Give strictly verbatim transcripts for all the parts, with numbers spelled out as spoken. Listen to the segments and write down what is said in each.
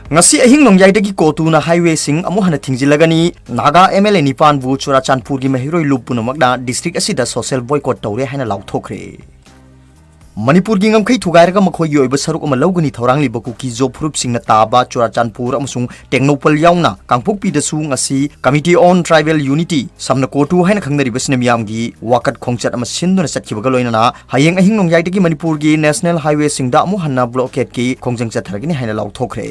ꯉꯁꯤ ꯑꯍꯤꯡ ꯅꯣꯡꯌꯥꯏꯗꯒꯤ ꯀꯣꯇꯨꯅ highwayꯁꯤꯡ ꯑꯃꯨꯛ ꯍꯟꯅ ꯊꯤꯡꯖꯤꯜꯂꯒꯅꯤ꯫ ꯅꯥꯒꯥ MLA ꯅꯤꯄꯥꯟꯕꯨ ꯆꯨꯔꯥꯆꯥꯟꯄꯨꯔꯒꯤ ꯃꯍꯩꯔꯣꯏ ꯂꯨꯞ ꯄꯨꯝꯅꯃꯛꯅ district ꯑꯁꯤꯗ social boycott ꯇꯧꯔꯦ ꯍꯥꯏꯅ ꯂꯥꯎꯊꯣꯛꯈ꯭ꯔꯦ꯫ ꯃꯅꯤꯄꯨꯔꯒꯤ ꯉꯝꯈꯩ ꯊꯨꯒꯥꯏꯔꯒ ꯃꯈꯣꯏꯒꯤ ꯑꯣꯏꯕ ꯁꯔꯨꯛ ꯑꯃ ꯂꯧꯒꯅꯤ ꯊꯧꯔꯥꯡꯂꯤꯕ ꯀꯨꯀꯤ-ꯖꯣ ꯐꯨꯔꯨꯞꯁꯤꯡꯅ ꯇꯥꯕ ꯆꯨꯔꯥꯆꯥꯟꯄꯨꯔ ꯑꯃꯁꯨꯡ ꯇꯦꯡꯅꯧꯄꯜ ꯌꯥꯎꯅ ꯀꯥꯡꯄꯣꯛꯄꯤꯗꯁꯨ ꯉꯁꯤ Committee on Tribal Unity, ꯁꯝꯅ ꯀꯣꯇꯨ ꯍꯥꯏꯅ ꯈꯪꯅꯔꯤꯕꯁꯤꯅ ꯃꯤꯌꯥꯝꯒꯤ ꯋꯥꯀꯠ ꯈꯣꯡꯆꯠ ꯑꯃ ꯁꯤꯟꯗꯨꯅ ꯆꯠꯈꯤꯕꯒ ꯂꯣꯏꯅꯅ ꯍꯌꯦꯡ ꯑꯍꯤꯡ ꯅꯣꯡꯌꯥꯏꯗꯒꯤ ꯃꯅꯤꯄꯨꯔꯒꯤ national highwayꯁꯤꯡꯗ ꯑꯃꯨꯛ ꯍꯟꯅ blockadeꯀꯤ ꯈꯣꯡꯖꯪ ꯆꯠꯊꯔꯒꯅꯤ ꯍꯥꯏꯅ ꯂꯥꯎꯊꯣꯛꯈ꯭ꯔꯦ꯫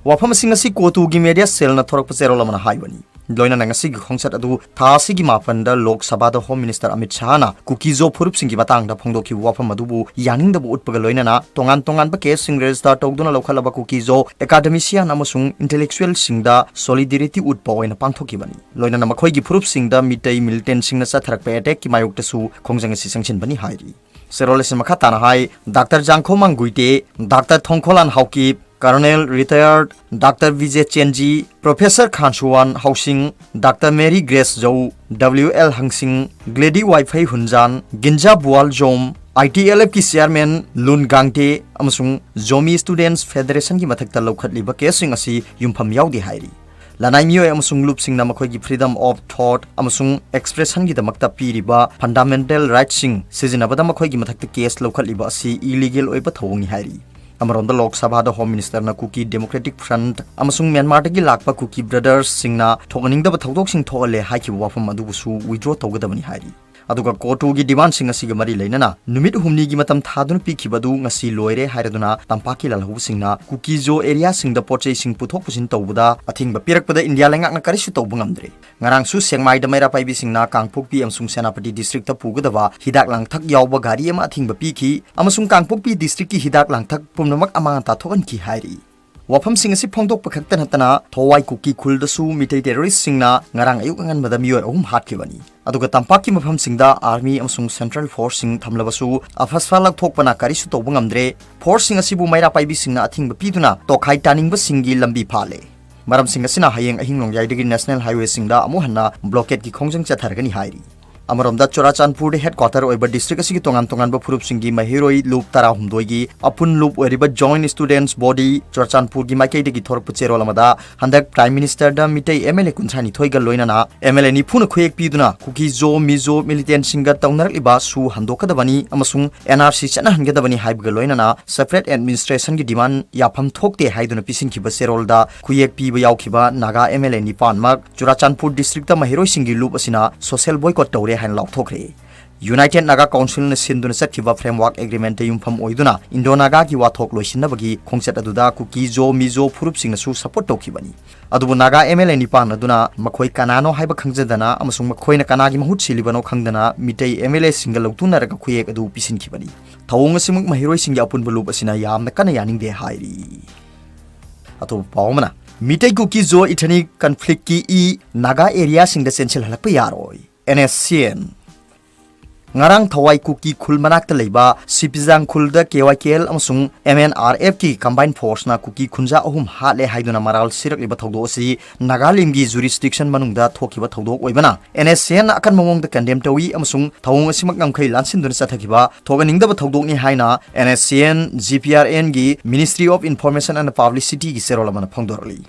ꯋꯥꯐꯝ ꯑꯁꯤ ꯉꯁꯤ ꯀꯣꯇꯨꯒꯤ media cellꯅ ꯊꯣꯔꯛꯄ ꯆꯦꯔꯣꯜ ꯑꯃꯅ ꯍꯥꯏꯕꯅꯤ꯫ ꯂꯣꯏꯅꯅ ꯉꯁꯤꯒꯤ ꯈꯣꯡꯆꯠ ꯑꯗꯨ ꯊꯥ ꯑꯁꯤꯒꯤ ꯃꯥꯄꯟꯗ ꯂꯣꯛ ꯁꯚꯥꯗ Home Minister ꯑꯃꯤꯠ ꯁꯍꯥꯅ ꯀꯨꯀꯤ-ꯖꯣ ꯐꯨꯔꯨꯞꯁꯤꯡꯒꯤ ꯃꯇꯥꯡꯗ ꯐꯣꯡꯗꯣꯛꯈꯤꯕ ꯋꯥꯐꯝ ꯑꯗꯨꯕꯨ ꯌꯥꯅꯤꯡꯗꯕ ꯎꯠꯄꯒ ꯂꯣꯏꯅꯅ ꯇꯣꯉꯥꯟ ꯇꯣꯉꯥꯟꯕ caseꯁꯤꯡ register ꯇꯧꯗꯨꯅ ꯂꯧꯈꯠꯂꯕ ꯀꯨꯀꯤ-ꯖꯣ academician ꯑꯃꯁꯨꯡ intellectualꯁꯤꯡꯗ solidarity ꯎꯠꯄ ꯑꯣꯏꯅ ꯄꯥꯡꯊꯣꯛꯈꯤꯕꯅꯤ꯫ ꯂꯣꯏꯅꯅ ꯃꯈꯣꯏꯒꯤ ꯐꯨꯔꯨꯞꯁꯤꯡꯗ ꯃꯤꯇꯩ militantꯁꯤꯡꯅ ꯆꯠꯊꯔꯛꯄ attackꯀꯤ ꯃꯥꯌꯣꯛꯇꯁꯨ ꯈꯣꯡꯖꯪ ꯑꯁꯤ ꯆꯪꯁꯤꯟꯕꯅꯤ ꯍꯥꯏꯔꯤ꯫ ꯆꯦꯔꯣꯜ ꯑꯁꯤ ꯃꯈꯥ ꯇꯥꯅ ꯍꯥꯏ, doctor Jangkhomang Guite, doctor Thongkholan Haokip, Colonel retired doctor Bije Chenji, Professor Khansuan Haosing, doctor Mary Grace Zou, W L ꯍꯪꯁꯤꯡ, ꯒ꯭ꯂꯦꯗꯤ ꯋꯥꯏꯐꯩ ꯍꯨꯟꯖꯥꯟ, ꯒꯤꯟꯖꯥ ꯕꯨꯋꯥꯜ ꯖꯣꯝ, ITLFꯀꯤ chairman ꯂꯨꯟ ꯒꯥꯡꯇꯦ ꯑꯃꯁꯨꯡ ꯖꯣꯃꯤ Students Federationꯒꯤ ꯃꯊꯛꯇ ꯂꯧꯈꯠꯂꯤꯕ caseꯁꯤꯡ ꯑꯁꯤ ꯌꯨꯝꯐꯝ ꯌꯥꯎꯗꯦ ꯍꯥꯏꯔꯤ꯫ ꯂꯅꯥꯏ ꯃꯤꯑꯣꯏ ꯑꯃꯁꯨꯡ ꯂꯨꯞꯁꯤꯡꯅ ꯃꯈꯣꯏꯒꯤ freedom of thought ꯑꯃꯁꯨꯡ expressionꯒꯤꯗꯃꯛꯇ ꯄꯤꯔꯤꯕ fundamental rightꯁꯤꯡ ꯁꯤꯖꯤꯟꯅꯕꯗ ꯃꯈꯣꯏꯒꯤ ꯃꯊꯛꯇ case ꯂꯧꯈꯠꯂꯤꯕ ꯑꯁꯤ illegal ꯑꯣꯏꯕ ꯊꯧꯑꯣꯡꯅꯤ ꯍꯥꯏꯔꯤ꯫ ꯑꯃꯔꯣꯝꯗ ꯂꯣꯛ ꯁꯚꯥꯗ Home Ministerꯅ Kuki Democratic Front ꯑꯃꯁꯨꯡ ꯃ꯭ꯌꯥꯟꯃꯥꯔꯗꯒꯤ ꯂꯥꯛꯄ Kuki brothersꯁꯤꯡꯅ ꯊꯣꯛꯍꯟꯅꯤꯡꯗꯕ ꯊꯧꯗꯣꯛꯁꯤꯡ ꯊꯣꯛꯍꯜꯂꯦ ꯍꯥꯏꯈꯤꯕ ꯋꯥꯐꯝ ꯑꯗꯨꯕꯨꯁꯨ withdraw ꯇꯧꯒꯗꯕꯅꯤ ꯍꯥꯏꯔꯤ꯫ ꯑꯗꯨꯒ ꯀꯣꯇꯨꯒꯤ demandꯁꯤꯡ ꯑꯁꯤꯒ ꯃꯔꯤ ꯂꯩꯅꯅ ꯅꯨꯃꯤꯠ ꯍꯨꯝꯅꯤꯒꯤ ꯃꯇꯝ ꯊꯥꯗꯨꯅ ꯄꯤꯈꯤꯕ ꯑꯗꯨ ꯉꯁꯤ ꯂꯣꯏꯔꯦ ꯍꯥꯏꯔꯗꯨꯅ ꯇꯝꯄꯥꯛꯀꯤ ꯂꯥꯜꯍꯧꯕꯁꯤꯡꯅ ꯀꯨꯀꯤ-ꯖꯣ areaꯁꯤꯡꯗ ꯄꯣꯠꯆꯩꯁꯤꯡ ꯄꯨꯊꯣꯛ ꯄꯨꯁꯤꯟ ꯇꯧꯕꯗ ꯑꯊꯤꯡꯕ ꯄꯤꯔꯛꯄꯗ ꯏꯟꯗꯤꯌꯥ ꯂꯩꯉꯥꯛꯅ ꯀꯔꯤꯁꯨ ꯇꯧꯕ ꯉꯝꯗ꯭ꯔꯦ꯫ ꯉꯔꯥꯡꯁꯨ ꯁꯦꯛꯃꯥꯏꯗ ꯃꯩꯔꯥ ꯄꯥꯏꯕꯤꯁꯤꯡꯅ ꯀꯥꯡꯄꯣꯛꯄꯤ ꯑꯃꯁꯨꯡ ꯁꯦꯅꯥꯄꯇꯤ districtꯇ ꯄꯨꯒꯗꯕ ꯍꯤꯗꯥꯛ ꯂꯥꯡꯊꯛ ꯌꯥꯎꯕ ꯒꯥꯔꯤ ꯑꯃ ꯑꯊꯤꯡꯕ ꯄꯤꯈꯤ ꯑꯃꯁꯨꯡ ꯀꯥꯡꯄꯣꯛꯄꯤ districtꯀꯤ ꯍꯤꯗꯥꯛ ꯂꯥꯡꯊꯛ ꯄꯨꯝꯅꯃꯛ ꯑꯃꯥꯡ ꯑꯇꯥ ꯊꯣꯛꯍꯟꯈꯤ ꯍꯥꯏꯔꯤ꯫ ꯋꯥꯐꯝꯁꯤꯡ ꯑꯁꯤ ꯐꯣꯡꯗꯣꯛꯄ ꯈꯛꯇ ꯅꯠꯇꯅ ꯊꯋꯥꯏ ꯀꯨꯀꯤ ꯈꯨꯜꯗꯁꯨ ꯃꯤꯇꯩ terroristꯁꯤꯡꯅ ꯉꯔꯥꯡ ꯑꯌꯨꯛ ꯑꯉꯟꯕꯗ ꯃꯤꯑꯣꯏ ꯑꯍꯨꯝ ꯍꯥꯠꯈꯤꯕꯅꯤ꯫ ꯑꯗꯨꯒ ꯇꯝꯄꯥꯛꯀꯤ ꯃꯐꯝꯁꯤꯡꯗ army ꯑꯃꯁꯨꯡ central forceꯁꯤꯡ ꯊꯝꯂꯕꯁꯨ ꯑꯐꯁ꯭ꯋꯥ ꯂꯧꯊꯣꯛꯄꯅ ꯀꯔꯤꯁꯨ ꯇꯧꯕ ꯉꯝꯗ꯭ꯔꯦ꯫ Forceꯁꯤꯡ ꯑꯁꯤꯕꯨ ꯃꯩꯔꯥ ꯄꯥꯏꯕꯤꯁꯤꯡꯅ ꯑꯊꯤꯡꯕ ꯄꯤꯗꯨꯅ ꯇꯣꯈꯥꯏ ꯇꯥꯅꯤꯡꯕꯁꯤꯡꯒꯤ ꯂꯝꯕꯤ ꯐꯥꯜꯂꯦ꯫ ꯃꯔꯝꯁꯤꯡ ꯑꯁꯤꯅ ꯍꯌꯦꯡ ꯑꯍꯤꯡ ꯅꯣꯡꯌꯥꯏꯗꯒꯤ national highwayꯁꯤꯡꯗ ꯑꯃꯨꯛ ꯍꯟꯅ blockadeꯀꯤ ꯈꯣꯡꯖꯪ ꯆꯠꯊꯔꯒꯅꯤ ꯍꯥꯏꯔꯤ꯫ ꯑꯃꯔꯣꯝꯗ, ꯆꯨꯔꯥꯆꯥꯟꯄꯨꯔꯗ headquarter ꯑꯣꯏꯕ district ꯑꯁꯤꯒꯤ ꯇꯣꯉꯥꯟ ꯇꯣꯉꯥꯟꯕ ꯐꯨꯔꯨꯞꯁꯤꯡꯒꯤ ꯃꯍꯩꯔꯣꯏ ꯂꯨꯞ ꯇꯔꯥꯍꯨꯝꯗꯣꯏꯒꯤ ꯑꯄꯨꯟ ꯂꯨꯞ ꯑꯣꯏꯔꯤꯕ Joint Students Body ꯆꯨꯔꯥꯆꯥꯟꯄꯨꯔꯒꯤ ꯃꯥꯏꯀꯩꯗꯒꯤ ꯊꯣꯔꯛꯄ ꯆꯦꯔꯣꯜ ꯑꯃꯗ, ꯍꯟꯗꯛ Prime Ministerꯗ ꯃꯤꯇꯩ MLA ꯀꯨꯟꯊ꯭ꯔꯥ ꯅꯤꯊꯣꯏꯒ ꯂꯣꯏꯅꯅ MLA ꯅꯤꯐꯨꯅ ꯈꯨꯌꯦꯛ ꯄꯤꯗꯨꯅ ꯀꯨꯀꯤ ꯖꯣ ꯃꯤꯖꯣ militantꯁꯤꯡꯒ ꯇꯧꯅꯔꯛꯂꯤꯕ ꯁꯨ ꯍꯟꯗꯣꯛꯀꯗꯕꯅꯤ ꯑꯃꯁꯨꯡ NRC ꯆꯠꯅꯍꯟꯒꯗꯕꯅꯤ ꯍꯥꯏꯕꯒ ꯂꯣꯏꯅꯅ separate administrationꯒꯤ demand ꯌꯥꯐꯝ ꯊꯣꯛꯇꯦ ꯍꯥꯏꯗꯨꯅ ꯄꯤꯁꯤꯟꯈꯤꯕ ꯆꯦꯔꯣꯜꯗ ꯈꯨꯌꯦꯛ ꯄꯤꯕ ꯌꯥꯎꯈꯤꯕ ꯅꯥꯒꯥ MLA ꯅꯤꯄꯥꯟꯃꯛ ꯆꯨꯔꯥꯆꯥꯟꯄꯨꯔ districtꯇ ꯃꯍꯩꯔꯣꯏꯁꯤꯡꯒꯤ ꯂꯨꯞ ꯑꯁꯤꯅ social boycott ꯇꯧꯔꯦ ꯍꯥꯏꯅ ꯂꯥꯎꯊꯣꯛꯈ꯭ꯔꯦ꯫ United Naga Councilꯅ ꯁꯤꯟꯗꯨꯅ ꯆꯠꯈꯤꯕ framework agreementꯇ ꯌꯨꯝꯐꯝ ꯑꯣꯏꯗꯨꯅ Indo-Naga ꯒꯤ ꯋꯥꯊꯣꯛ ꯂꯣꯏꯁꯤꯟꯅꯕꯒꯤ ꯈꯣꯡꯆꯠ ꯑꯗꯨꯗ ꯀꯨꯀꯤ ꯖꯣ ꯃꯤꯖꯣ ꯐꯨꯔꯨꯞꯁꯤꯡꯅꯁꯨ support ꯇꯧꯈꯤꯕꯅꯤ꯫ ꯑꯗꯨꯕꯨ ꯅꯥꯒꯥ MLA ꯅꯤꯄꯥꯟ ꯑꯗꯨꯅ ꯃꯈꯣꯏ ꯀꯅꯥꯅꯣ ꯍꯥꯏꯕ ꯈꯪꯖꯗꯅ ꯑꯃꯁꯨꯡ ꯃꯈꯣꯏꯅ ꯀꯅꯥꯒꯤ ꯃꯍꯨꯠ ꯁꯤꯜꯂꯤꯕꯅꯣ ꯈꯪꯗꯅ ꯃꯤꯇꯩ MLAꯁꯤꯡꯒ ꯂꯧꯇꯨꯅꯔꯒ ꯈꯨꯌꯦꯛ ꯑꯗꯨ ꯄꯤꯁꯤꯟꯈꯤꯕꯅꯤ꯫ ꯊꯧꯑꯣꯡ ꯑꯁꯤꯃꯛ ꯃꯍꯩꯔꯣꯏꯁꯤꯡꯒꯤ ꯑꯄꯨꯟꯕ ꯂꯨꯞ ꯑꯁꯤꯅ ꯌꯥꯝꯅ ꯀꯟꯅ ꯌꯥꯅꯤꯡꯗꯦ ꯍꯥꯏꯔꯤ꯫ ꯑꯇꯣꯞꯄ ꯄꯥꯎ ꯑꯃꯅ, ꯃꯤꯇꯩ ꯀꯨꯀꯤ ꯖꯣ ethnic conflictꯀꯤ ꯏ ꯅꯥꯒꯥ areaꯁꯤꯡꯗ ꯆꯦꯟꯁꯤꯜꯍꯜꯂꯛꯄ ꯌꯥꯔꯣꯏ꯫ NSCN꯫ ꯉꯔꯥꯡ ꯊꯋꯥꯏ ꯀꯨꯀꯤ ꯈꯨꯜ ꯃꯅꯥꯛꯇ ꯂꯩꯕ ꯁꯤꯄꯤꯖꯥꯡ ꯈꯨꯜꯗ KYKL ꯑꯃꯁꯨꯡ MNRFꯀꯤ combined forceꯅ ꯀꯨꯀꯤ ꯈꯨꯟꯖꯥ ꯑꯍꯨꯝ ꯍꯥꯠꯂꯦ ꯍꯥꯏꯗꯨꯅ ꯃꯔꯥꯜ ꯁꯤꯔꯛꯂꯤꯕ ꯊꯧꯗꯣꯛ ꯑꯁꯤ ꯅꯥꯒꯥꯂꯦꯟꯗꯒꯤ jurisdiction ꯃꯅꯨꯡꯗ ꯊꯣꯛꯈꯤꯕ ꯊꯧꯗꯣꯛ ꯑꯣꯏꯕꯅ NSCNꯅ ꯑꯀꯟꯕ ꯃꯑꯣꯡꯗ condemn ꯇꯧꯏ ꯑꯃꯁꯨꯡ ꯊꯧꯑꯣꯡ ꯑꯁꯤꯃꯛ ꯉꯝꯈꯩ ꯂꯥꯟꯁꯤꯟꯗꯨꯅ ꯆꯠꯊꯈꯤꯕ ꯊꯣꯛꯍꯟꯅꯤꯡꯗꯕ ꯊꯧꯗꯣꯛꯅꯤ ꯍꯥꯏꯅ NSCN GPRNꯒꯤ Ministry of Information and Publicityꯒꯤ ꯆꯦꯔꯣꯜ ꯑꯃꯅ ꯐꯣꯡꯗꯣꯔꯛꯂꯤ꯫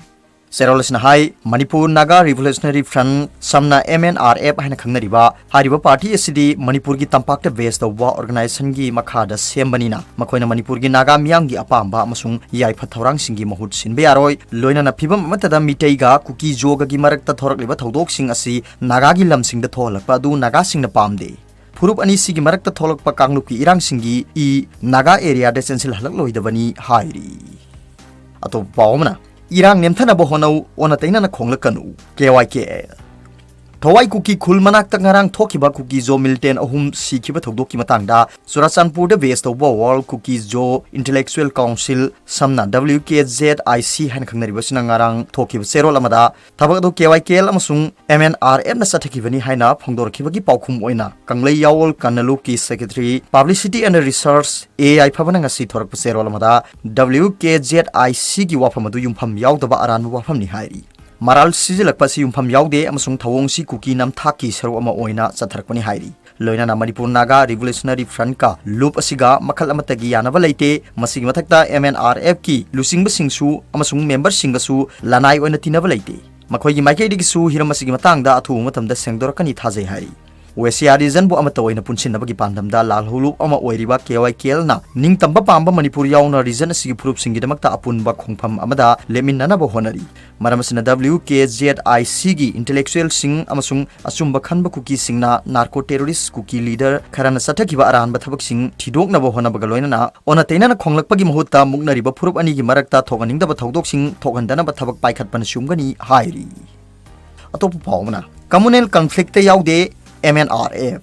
ꯆꯦꯔꯣꯜ ꯑꯁꯤꯅ ꯍꯥꯏ, ꯃꯅꯤꯄꯨꯔ ꯅꯥꯒꯥ Revolutionary Front, ꯁꯝꯅ MNRF ꯍꯥꯏꯅ ꯈꯪꯅꯔꯤꯕ, ꯍꯥꯏꯔꯤꯕ party ꯑꯁꯤꯗꯤ ꯃꯅꯤꯄꯨꯔꯒꯤ ꯇꯝꯄꯥꯛꯇ base ꯇꯧꯕ organizationꯒꯤ ꯃꯈꯥꯗ ꯁꯦꯝꯕꯅꯤꯅ ꯃꯈꯣꯏꯅ ꯃꯅꯤꯄꯨꯔꯒꯤ ꯅꯥꯒꯥ ꯃꯤꯌꯥꯝꯒꯤ ꯑꯄꯥꯝꯕ ꯑꯃꯁꯨꯡ ꯌꯥꯏꯐ ꯊꯧꯔꯥꯡꯁꯤꯡꯒꯤ ꯃꯍꯨꯠ ꯁꯤꯟꯕ ꯌꯥꯔꯣꯏ꯫ ꯂꯣꯏꯅꯅ ꯐꯤꯚꯝ ꯑꯃꯠꯇꯗ ꯃꯤꯇꯩꯒ ꯀꯨꯀꯤ ꯖꯣꯒꯒꯤ ꯃꯔꯛꯇ ꯊꯣꯔꯛꯂꯤꯕ ꯊꯧꯗꯣꯛꯁꯤꯡ ꯑꯁꯤ ꯅꯥꯒꯥꯒꯤ ꯂꯝꯁꯤꯡꯗ ꯊꯣꯛꯍꯜꯂꯛꯄ ꯑꯗꯨ ꯅꯥꯒꯥꯁꯤꯡꯅ ꯄꯥꯝꯗꯦ꯫ ꯐꯨꯔꯨꯞ ꯑꯅꯤꯁꯤꯒꯤ ꯃꯔꯛꯇ ꯊꯣꯛꯂꯛꯄ ꯀꯥꯡꯂꯨꯞꯀꯤ ꯏꯔꯥꯡꯁꯤꯡꯒꯤ ꯏ ꯅꯥꯒꯥ areaꯗ ꯆꯦꯟꯁꯤꯜꯍꯜꯂꯛꯂꯣꯏꯗꯕꯅꯤ ꯍꯥꯏꯔꯤ꯫ ꯑꯇꯣꯞꯄ ꯄꯥꯎ ꯑꯃꯅ, ꯏꯔꯥꯡ ꯅꯦꯝꯊꯅꯕ ꯍꯣꯠꯅꯧ, ꯑꯣꯟꯅ ꯇꯩꯅꯅ ꯈꯣꯡꯂꯛꯀꯅꯨ, KYKL꯫ ꯊꯋꯥꯏ ꯀꯨꯀꯤ ꯈꯨꯜ ꯃꯅꯥꯛꯇ ꯉꯔꯥꯡ ꯊꯣꯛꯈꯤꯕ ꯀꯨꯀꯤ ꯖꯣ militant ꯑꯍꯨꯝ ꯁꯤꯈꯤꯕ ꯊꯧꯗꯣꯛꯀꯤ ꯃꯇꯥꯡꯗ ꯆꯨꯔꯥꯆꯥꯟꯄꯨꯔꯗ base ꯇꯧꯕ World Kuki Zo Intellectual Council, ꯁꯝꯅ WKZIC ꯍꯥꯏꯅ ꯈꯪꯅꯔꯤꯕꯁꯤꯅ ꯉꯔꯥꯡ ꯊꯣꯛꯈꯤꯕ ꯆꯦꯔꯣꯜ ꯑꯃꯗ ꯊꯕꯛ ꯑꯗꯨ KYKL ꯑꯃꯁꯨꯡ MNRFꯅ ꯆꯠꯊꯈꯤꯕꯅꯤ ꯍꯥꯏꯅ ꯐꯣꯡꯗꯣꯔꯛꯈꯤꯕꯒꯤ ꯄꯥꯎꯈꯨꯝ ꯑꯣꯏꯅ ꯀꯪꯂꯩ ꯌꯥꯑꯣꯜ ꯀꯟꯅꯂꯨꯞꯀꯤ secretary, publicity and research, A ꯌꯥꯏꯐꯕꯅ ꯉꯁꯤ ꯊꯣꯔꯛꯄ ꯆꯦꯔꯣꯜ ꯑꯃꯗ WKZICꯒꯤ ꯋꯥꯐꯝ ꯑꯗꯨ ꯌꯨꯝꯐꯝ ꯌꯥꯎꯗꯕ ꯑꯔꯥꯟꯕ ꯋꯥꯐꯝꯅꯤ ꯍꯥꯏꯔꯤ꯫ ꯃꯔꯥꯜ ꯁꯤꯖꯤꯜꯂꯛꯄ ꯑꯁꯤ ꯌꯨꯝꯐꯝ ꯌꯥꯎꯗꯦ ꯑꯃꯁꯨꯡ ꯊꯧꯑꯣꯡꯁꯤ ꯀꯨꯀꯤ ꯅꯝꯊꯥꯛꯀꯤ ꯁꯔꯨꯛ ꯑꯃ ꯑꯣꯏꯅ ꯆꯠꯊꯔꯛꯄꯅꯤ ꯍꯥꯏꯔꯤ꯫ ꯂꯣꯏꯅꯅ ꯃꯅꯤꯄꯨꯔ ꯅꯥꯒꯥ ꯔꯤꯚꯣꯂꯨꯁꯅꯔꯤ ꯐ꯭ꯔꯟꯠꯀ ꯂꯨꯞ ꯑꯁꯤꯒ ꯃꯈꯜ ꯑꯃꯠꯇꯒꯤ ꯌꯥꯅꯕ ꯂꯩꯇꯦ꯫ ꯃꯁꯤꯒꯤ ꯃꯊꯛꯇ M N R F ꯀꯤ ꯂꯨꯆꯤꯡꯕꯁꯤꯡꯁꯨ ꯑꯃꯁꯨꯡ ꯃꯦꯝꯕꯔꯁꯤꯡꯒꯁꯨ ꯂꯅꯥꯏ ꯑꯣꯏꯅ ꯇꯤꯟꯅꯕ ꯂꯩꯇꯦ꯫ ꯃꯈꯣꯏꯒꯤ ꯃꯥꯏꯀꯩꯗꯒꯤꯁꯨ ꯍꯤꯔꯝ ꯑꯁꯤꯒꯤ ꯃꯇꯥꯡꯗ ꯑꯊꯨꯕ ꯃꯇꯝꯗ ꯁꯦꯡꯗꯣꯔꯛꯀꯅꯤ ꯊꯥꯖꯩ ꯍꯥꯏꯔꯤ꯫ ꯋꯦꯁꯤꯌꯥ ꯔꯤꯖꯟꯕꯨ ꯑꯃꯠꯇ ꯑꯣꯏꯅ ꯄꯨꯟꯁꯤꯟꯅꯕꯒꯤ ꯄꯥꯟꯗꯝꯗ ꯂꯥꯜꯍꯧꯂꯨꯞ ꯑꯃ ꯑꯣꯏꯔꯤꯕ K Y K L ꯅ ꯅꯤꯡꯇꯝꯕ ꯄꯥꯝꯕ ꯃꯅꯤꯄꯨꯔ ꯌꯥꯎꯅ ꯔꯤꯖꯟ ꯑꯁꯤꯒꯤ ꯐꯨꯔꯨꯞꯁꯤꯡꯒꯤꯗꯃꯛꯇ ꯑꯄꯨꯟꯕ ꯈꯣꯡꯐꯝ ꯑꯃꯗ ꯂꯦꯞꯃꯤꯟꯅꯅꯕ ꯍꯣꯠꯅꯔꯤ꯫ ꯃꯔꯝ ꯑꯁꯤꯅ W K Z I C ꯒꯤ intellectual ꯁꯤꯡ ꯑꯃꯁꯨꯡ ꯑꯆꯨꯝꯕ ꯈꯟꯕ ꯀꯨꯀꯤꯁꯤꯡꯅ narco terrorist ꯀꯨꯀꯤ leader ꯈꯔꯅ ꯆꯠꯊꯈꯤꯕ ꯑꯔꯥꯟꯕ ꯊꯕꯛꯁꯤꯡ ꯊꯤꯗꯣꯛꯅꯕ ꯍꯣꯠꯅꯕꯒ ꯂꯣꯏꯅꯅ ꯑꯣꯟꯅ ꯇꯩꯅꯅ ꯈꯣꯡꯂꯛꯄꯒꯤ ꯃꯍꯨꯠꯇ ꯃꯨꯛꯅꯔꯤꯕ ꯐꯨꯔꯨꯞ ꯑꯅꯤꯒꯤ ꯃꯔꯛꯇ ꯊꯣꯛꯍꯟꯅꯤꯡꯗꯕ ꯊꯧꯗꯣꯛꯁꯤꯡ ꯊꯣꯛꯍꯟꯗꯅꯕ ꯊꯕꯛ ꯄꯥꯏꯈꯠꯄꯅ ꯆꯨꯝꯒꯅꯤ ꯍꯥꯏꯔꯤ꯫ ꯑꯇꯣꯞꯄ ꯄꯥꯎ ꯑꯃꯅ, communal conflict ꯇ ꯌꯥꯎꯗꯦ M N R F꯫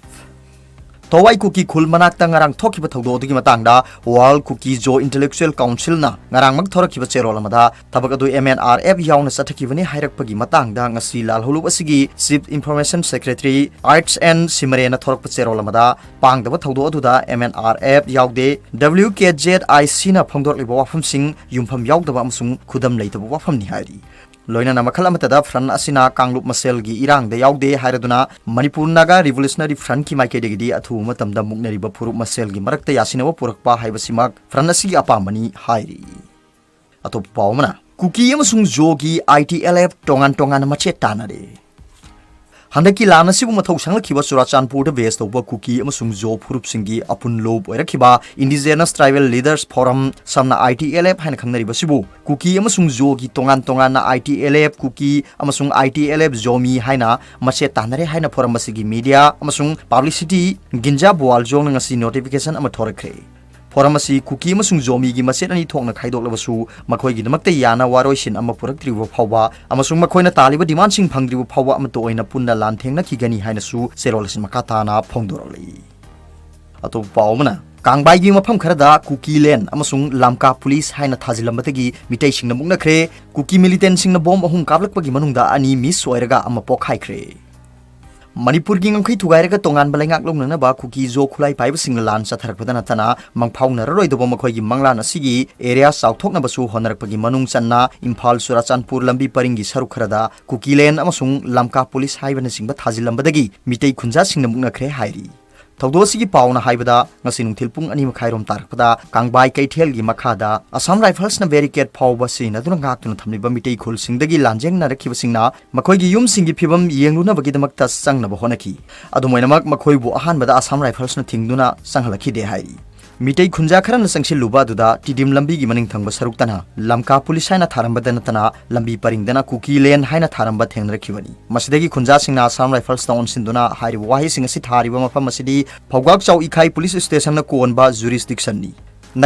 ꯊꯋꯥꯏ ꯀꯨꯀꯤ ꯈꯨꯜ ꯃꯅꯥꯛꯇ ꯉꯔꯥꯡ ꯊꯣꯛꯈꯤꯕ ꯊꯧꯗꯣꯛ ꯑꯗꯨꯒꯤ ꯃꯇꯥꯡꯗ World Kuki Zo Intellectual Council ꯅ ꯉꯔꯥꯡꯃꯛ ꯊꯣꯔꯛꯈꯤꯕ ꯆꯦꯔꯣꯜ ꯑꯃꯗ ꯊꯕꯛ ꯑꯗꯨ M N R F ꯌꯥꯎꯅ ꯆꯠꯊꯈꯤꯕꯅꯤ ꯍꯥꯏꯔꯛꯄꯒꯤ ꯃꯇꯥꯡꯗ ꯉꯁꯤ ꯂꯥꯜꯍꯧꯂꯨꯞ ꯑꯁꯤꯒꯤ Chief Information Secretary Arts N Simare ꯅ ꯊꯣꯔꯛꯄ ꯆꯦꯔꯣꯜ ꯑꯃꯗ ꯄꯥꯡꯗꯕ ꯊꯧꯗꯣꯛ ꯑꯗꯨꯗ M N R F ꯌꯥꯎꯗꯦ, W K Z I C ꯅ ꯐꯣꯡꯗꯣꯔꯛꯂꯤꯕ ꯋꯥꯐꯝꯁꯤꯡ ꯌꯨꯝꯐꯝ ꯌꯥꯎꯗꯕ ꯑꯃꯁꯨꯡ ꯈꯨꯗꯝ ꯂꯩꯇꯕ ꯋꯥꯐꯝꯅꯤ ꯍꯥꯏꯔꯤ꯫ ꯂꯣꯏꯅꯅ ꯃꯈꯜ ꯑꯃꯠꯇꯗ ꯐ꯭ꯔꯟꯠ ꯑꯁꯤꯅ ꯀꯥꯡꯂꯨꯞ ꯃꯁꯦꯜꯒꯤ ꯏꯔꯥꯡꯗ ꯌꯥꯎꯗꯦ ꯍꯥꯏꯔꯗꯨꯅ ꯃꯅꯤꯄꯨꯔ ꯅꯥꯒꯥ ꯔꯤꯚꯣꯂꯨꯁꯅꯔꯤ ꯐ꯭ꯔꯟꯠꯀꯤ ꯃꯥꯏꯀꯩꯗꯒꯤꯗꯤ ꯑꯊꯨꯕ ꯃꯇꯝꯗ ꯃꯨꯛꯅꯔꯤꯕ ꯐꯨꯔꯨꯞ ꯃꯁꯦꯜꯒꯤ ꯃꯔꯛꯇ ꯌꯥꯁꯤꯟꯅꯕ ꯄꯨꯔꯛꯄ ꯍꯥꯏꯕꯁꯤꯃꯛ ꯐ꯭ꯔꯟꯠ ꯑꯁꯤꯒꯤ ꯑꯄꯥꯝꯕꯅꯤ ꯍꯥꯏꯔꯤ꯫ ꯑꯇꯣꯞꯄ ꯄꯥꯎ ꯑꯃꯅ, ꯀꯨꯀꯤ ꯑꯃꯁꯨꯡ ꯖꯣꯒꯤ I T L F ꯇꯣꯉꯥꯟ ꯇꯣꯉꯥꯟꯅ ꯃꯆꯦꯠ ꯇꯥꯟꯅꯔꯦ꯫ ꯍꯟꯗꯛꯀꯤ ꯂꯥꯟ ꯑꯁꯤꯕꯨ ꯃꯊꯧ ꯁꯪꯂꯛꯈꯤꯕ ꯆꯨꯔꯥꯆꯥꯟꯄꯨꯔꯗ ꯕꯦꯁ ꯇꯧꯕ ꯀꯨꯀꯤ ꯑꯃꯁꯨꯡ ꯖꯣ ꯐꯨꯔꯨꯞꯁꯤꯡꯒꯤ ꯑꯄꯨꯟ ꯂꯨꯞ ꯑꯣꯏꯔꯛꯈꯤꯕ Indigenous Tribal Leaders Forum, ꯁꯝꯅ I T L F ꯍꯥꯏꯅ ꯈꯪꯅꯔꯤꯕꯁꯤꯕꯨ, ꯀꯨꯀꯤ ꯑꯃꯁꯨꯡ ꯖꯣꯒꯤ ꯇꯣꯉꯥꯟ ꯇꯣꯉꯥꯟꯅ I T L F ꯀꯨꯀꯤ ꯑꯃꯁꯨꯡ I T L F Zomi ꯍꯥꯏꯅ ꯃꯆꯦꯠ ꯇꯥꯟꯅꯔꯦ ꯍꯥꯏꯅ ꯐꯣꯔꯝ ꯑꯁꯤꯒꯤ ꯃꯤꯗꯤꯌꯥ ꯑꯃꯁꯨꯡ ꯄꯕ꯭ꯂꯤꯁꯤꯇꯤ ꯒꯤꯟꯖꯥ ꯕꯣꯋꯥꯜꯖꯣꯡꯅ ꯉꯁꯤ ꯅꯣꯇꯤꯐꯤꯀꯦꯁꯟ ꯑꯃ ꯊꯣꯔꯛꯈ꯭ꯔꯦ꯫ ꯐꯣꯔꯝ ꯑꯁꯤ ꯀꯨꯀꯤ ꯑꯃꯁꯨꯡ ꯖꯣꯃꯤꯒꯤ ꯃꯆꯦꯠ ꯑꯅꯤ ꯊꯣꯛꯅ ꯈꯥꯏꯗꯣꯛꯂꯕꯁꯨ, ꯃꯈꯣꯏꯒꯤꯗꯃꯛꯇ ꯌꯥꯅ ꯋꯥꯔꯣꯏꯁꯤꯟ ꯑꯃ ꯄꯨꯔꯛꯇ꯭ꯔꯤꯕ ꯐꯥꯎꯕ ꯑꯃꯁꯨꯡ ꯃꯈꯣꯏꯅ ꯇꯥꯜꯂꯤꯕ ꯗꯤꯃꯥꯟꯁꯤꯡ ꯐꯪꯗ꯭ꯔꯤꯕ ꯐꯥꯎꯕ ꯑꯃꯠꯇ ꯑꯣꯏꯅ ꯄꯨꯟꯅ ꯂꯥꯟꯊꯦꯡꯅꯈꯤꯒꯅꯤ ꯍꯥꯏꯅꯁꯨ ꯆꯦꯔꯣꯜ ꯑꯁꯤ ꯃꯈꯥ ꯇꯥꯅ ꯐꯣꯡꯗꯣꯔꯛꯂꯤ꯫ ꯑꯇꯣꯞꯄ ꯄꯥꯎ ꯑꯃꯅ, ꯀꯥꯡꯕꯥꯏꯒꯤ ꯃꯐꯝ ꯈꯔꯗ ꯀꯨꯀꯤꯂꯦꯟ ꯑꯃꯁꯨꯡ ꯂꯝꯀꯥ ꯄꯨꯂꯤꯁ ꯍꯥꯏꯅ ꯊꯥꯖꯤꯜꯂꯝꯕꯗꯒꯤ ꯃꯤꯇꯩꯁꯤꯡꯅ ꯃꯨꯛꯅꯈ꯭ꯔꯦ꯫ ꯀꯨꯀꯤ ꯃꯤꯂꯤꯇꯦꯟꯁꯤꯡꯅ ꯕꯣꯝ ꯑꯍꯨꯝ ꯀꯥꯞꯂꯛꯄꯒꯤ ꯃꯅꯨꯡꯗ ꯑꯅꯤ ꯃꯤꯁ ꯑꯣꯏꯔꯒ ꯑꯃ ꯄꯣꯛꯈꯥꯏꯈ꯭ꯔꯦ꯫ ꯃꯅꯤꯄꯨꯔꯒꯤ ꯉꯝꯈꯩ ꯊꯨꯒꯥꯏꯔꯒ ꯇꯣꯉꯥꯟꯕ ꯂꯩꯉꯥꯛ ꯂꯧꯅꯅꯕ ꯀꯨꯀꯤ ꯖꯣ ꯈꯨꯠꯂꯥꯏ ꯄꯥꯏꯕꯁꯤꯡꯅ ꯂꯥꯟ ꯆꯠꯊꯔꯛꯄꯗ ꯅꯠꯇꯅ ꯃꯪꯐꯥꯎꯅꯔꯔꯣꯏꯗꯕ ꯃꯈꯣꯏꯒꯤ ꯃꯪꯂꯥꯟ ꯑꯁꯤꯒꯤ area ꯆꯥꯎꯊꯣꯛꯅꯕꯁꯨ ꯍꯣꯠꯅꯔꯛꯄꯒꯤ ꯃꯅꯨꯡ ꯆꯟꯅ ꯏꯝꯐꯥꯜ ꯆꯨꯔꯥꯆꯥꯟꯄꯨꯔ ꯂꯝꯕꯤ ꯄꯔꯤꯡꯒꯤ ꯁꯔꯨꯛ ꯈꯔꯗ ꯀꯨꯀꯤꯂꯦꯟ ꯑꯃꯁꯨꯡ ꯂꯝꯀꯥ ꯄꯨꯂꯤꯁ ꯍꯥꯏꯕꯅꯆꯤꯡꯕ ꯊꯥꯖꯤꯜꯂꯝꯕꯗꯒꯤ ꯃꯤꯇꯩ ꯈꯨꯟꯖꯥꯁꯤꯡꯅ ꯃꯨꯛꯅꯈ꯭ꯔꯦ ꯍꯥꯏꯔꯤ꯫ ꯊꯧꯗꯣꯛ ꯑꯁꯤꯒꯤ ꯄꯥꯎꯅ ꯍꯥꯏꯕꯗ ꯉꯁꯤ ꯅꯨꯡꯊꯤꯜ ꯄꯨꯡ ꯑꯅꯤ ꯃꯈꯥꯏꯔꯣꯝ ꯇꯥꯔꯛꯄꯗ ꯀꯥꯡꯕꯥꯏ ꯀꯩꯊꯦꯜꯒꯤ ꯃꯈꯥꯗ Assam Riflesꯅ barricade ꯐꯥꯎꯕ ꯁꯤꯖꯤꯟꯅꯗꯨꯅ ꯉꯥꯛꯇꯨꯅ ꯊꯝꯂꯤꯕ ꯃꯤꯇꯩ ꯈꯨꯜꯁꯤꯡꯗꯒꯤ ꯂꯥꯟꯖꯦꯡꯅꯔꯛꯈꯤꯕꯁꯤꯡꯅ ꯃꯈꯣꯏꯒꯤ ꯌꯨꯝꯁꯤꯡꯒꯤ ꯐꯤꯕꯝ ꯌꯦꯡꯂꯨꯅꯕꯒꯤꯗꯃꯛꯇ ꯆꯪꯅꯕ ꯍꯣꯠꯅꯈꯤ꯫ ꯑꯗꯨꯝ ꯑꯣꯏꯅꯃꯛ ꯃꯈꯣꯏꯕꯨ ꯑꯍꯥꯟꯕꯗ Assam Riflesꯅ ꯊꯤꯡꯗꯨꯅ ꯆꯪꯍꯜꯂꯛꯈꯤꯗꯦ ꯍꯥꯏꯔꯤ꯫ ꯃꯤꯇꯩ ꯈꯨꯟꯖꯥ ꯈꯔꯅ ꯆꯪꯁꯤꯜꯂꯨꯕ ꯑꯗꯨꯗ ꯇꯤꯗꯤꯝ ꯂꯝꯕꯤꯒꯤ ꯃꯅꯤꯡ ꯊꯪꯕ ꯁꯔꯨꯛꯇꯅ ꯂꯝꯀꯥ ꯄꯨꯂꯤꯁ ꯍꯥꯏꯅ ꯊꯥꯔꯝꯕꯗ ꯅꯠꯇꯅ ꯂꯝꯕꯤ ꯄꯔꯤꯡꯗꯅ ꯀꯨꯀꯤꯂꯦꯟ ꯍꯥꯏꯅ ꯊꯥꯔꯝꯕ ꯊꯦꯡꯅꯔꯛꯈꯤꯕꯅꯤ꯫ ꯃꯁꯤꯗꯒꯤ ꯈꯨꯟꯖꯥꯁꯤꯡꯅ Assam Riflesꯇ ꯑꯣꯟꯁꯤꯟꯗꯨꯅ ꯍꯥꯏꯔꯤꯕ ꯋꯥꯍꯩꯁꯤꯡ ꯑꯁꯤ ꯊꯥꯔꯤꯕ ꯃꯐꯝ ꯑꯁꯤꯗꯤ ꯐꯧꯒꯥꯛ ꯆꯥꯎ ꯏꯈꯥꯏ ꯄꯨꯂꯤꯁ ꯁ꯭ꯇꯦꯁꯟꯅ ꯀꯣꯟꯕ jurisdictionꯅꯤ꯫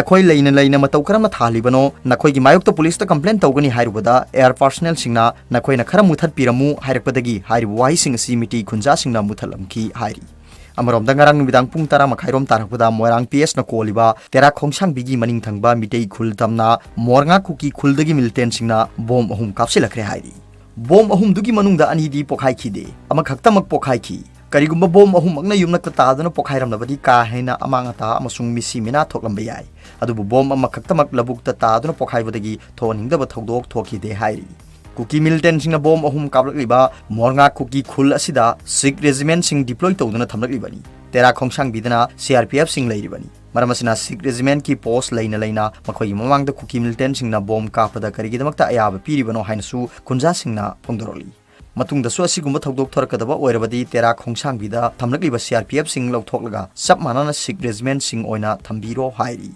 ꯅꯈꯣꯏ ꯂꯩꯅ ꯂꯩꯅ ꯃꯇꯧ ꯀꯔꯝꯅ ꯊꯥꯍꯜꯂꯤꯕꯅꯣ? ꯅꯈꯣꯏꯒꯤ ꯃꯥꯌꯣꯛꯇ ꯄꯨꯂꯤꯁꯇ complain ꯇꯧꯒꯅꯤ ꯍꯥꯏꯔꯨꯕꯗ air personnelꯁꯤꯡꯅ ꯅꯈꯣꯏꯅ ꯈꯔ ꯃꯨꯊꯠꯄꯤꯔꯝꯃꯨ ꯍꯥꯏꯔꯛꯄꯗꯒꯤ ꯍꯥꯏꯔꯤꯕ ꯋꯥꯍꯩꯁꯤꯡ ꯑꯁꯤ ꯃꯤꯇꯩ ꯈꯨꯟꯖꯥꯁꯤꯡꯅ ꯃꯨꯊꯠꯂꯝꯈꯤ ꯍꯥꯏꯔꯤ꯫ ꯑꯃꯔꯣꯝꯗ ꯉꯔꯥꯡ ꯅꯨꯃꯤꯗꯥꯡ ꯄꯨꯡ ꯇꯔꯥ ꯃꯈꯥꯏꯔꯣꯝ ꯇꯥꯔꯛꯄꯗ ꯃꯣꯏꯔꯥꯡ PSꯅ ꯀꯣꯜꯂꯤꯕ ꯇꯦꯔꯥ ꯈꯣꯡꯁꯥꯡꯕꯤꯒꯤ ꯃꯅꯤꯡ ꯊꯪꯕ ꯃꯤꯇꯩ ꯈꯨꯜ ꯇꯝꯅ ꯃꯣꯔꯉꯥ ꯀꯨꯀꯤ ꯈꯨꯜꯗꯒꯤ militantꯁꯤꯡꯅ ꯕꯣꯝ ꯑꯍꯨꯝ ꯀꯥꯞꯁꯤꯜꯂꯛꯈ꯭ꯔꯦ ꯍꯥꯏꯔꯤ꯫ ꯕꯣꯝ ꯑꯍꯨꯝꯗꯨꯒꯤ ꯃꯅꯨꯡꯗ ꯑꯅꯤꯗꯤ ꯄꯣꯈꯥꯏꯈꯤꯗꯦ, ꯑꯃꯈꯛꯇꯃꯛ ꯄꯣꯈꯥꯏꯈꯤ꯫ ꯀꯔꯤꯒꯨꯝꯕ ꯕꯣꯝ ꯑꯍꯨꯝꯃꯛꯅ ꯌꯨꯝꯂꯛꯇ ꯇꯥꯗꯨꯅ ꯄꯣꯈꯥꯏꯔꯝꯂꯕꯗꯤ ꯀꯥ ꯍꯦꯟꯅ ꯑꯃꯥꯡ ꯑꯇꯥ ꯑꯃꯁꯨꯡ ꯃꯤꯁꯤ ꯃꯤꯅꯥ ꯊꯣꯛꯂꯝꯕ ꯌꯥꯏ꯫ ꯑꯗꯨꯕꯨ ꯕꯣꯝ ꯑꯃꯈꯛꯇꯃꯛ ꯂꯧꯕꯨꯛꯇ ꯇꯥꯗꯨꯅ ꯄꯣꯈꯥꯏꯕꯗꯒꯤ ꯊꯣꯛꯍꯟꯅꯤꯡꯗꯕ ꯊꯧꯗꯣꯛ ꯊꯣꯛꯈꯤꯗꯦ ꯍꯥꯏꯔꯤ꯫ ꯀꯨꯀꯤ militantꯁꯤꯡꯅ ꯕꯣꯝ ꯑꯍꯨꯝ ꯀꯥꯞꯂꯛꯂꯤꯕ ꯃꯣꯔꯉꯥ ꯀꯨꯀꯤ ꯈꯨꯜ ꯑꯁꯤꯗ Sikh regimentꯁꯤꯡ deploy ꯇꯧꯗꯨꯅ ꯊꯝꯂꯛꯂꯤꯕꯅꯤ꯫ ꯇꯦꯔꯥ ꯈꯣꯡꯁꯥꯡꯕꯤꯗꯅ CRPFꯁꯤꯡ ꯂꯩꯔꯤꯕꯅꯤ꯫ ꯃꯔꯝ ꯑꯁꯤꯅ Sikh regimentꯀꯤ post ꯂꯩꯅ ꯂꯩꯅ ꯃꯈꯣꯏꯒꯤ ꯃꯃꯥꯡꯗ ꯀꯨꯀꯤ militantꯁꯤꯡꯅ ꯕꯣꯝ ꯀꯥꯞꯄꯗ ꯀꯔꯤꯒꯤꯗꯃꯛꯇ ꯑꯌꯥꯕ ꯄꯤꯔꯤꯕꯅꯣ ꯍꯥꯏꯅꯁꯨ ꯈꯨꯟꯖꯥꯁꯤꯡꯅ ꯐꯣꯡꯗꯣꯔꯛꯂꯤ꯫ ꯃꯇꯨꯡꯗꯁꯨ ꯑꯁꯤꯒꯨꯝꯕ ꯊꯧꯗꯣꯛ ꯊꯣꯔꯛꯀꯗꯕ ꯑꯣꯏꯔꯕꯗꯤ ꯇꯦꯔꯥ ꯈꯣꯡꯁꯥꯡꯕꯤꯗ ꯊꯝꯂꯛꯂꯤꯕ CRPFꯁꯤꯡ ꯂꯧꯊꯣꯛꯂꯒ ꯆꯞ ꯃꯥꯟꯅꯅ Sikh regimentꯁꯤꯡ ꯑꯣꯏꯅ ꯊꯝꯕꯤꯔꯣ ꯍꯥꯏꯔꯤ꯫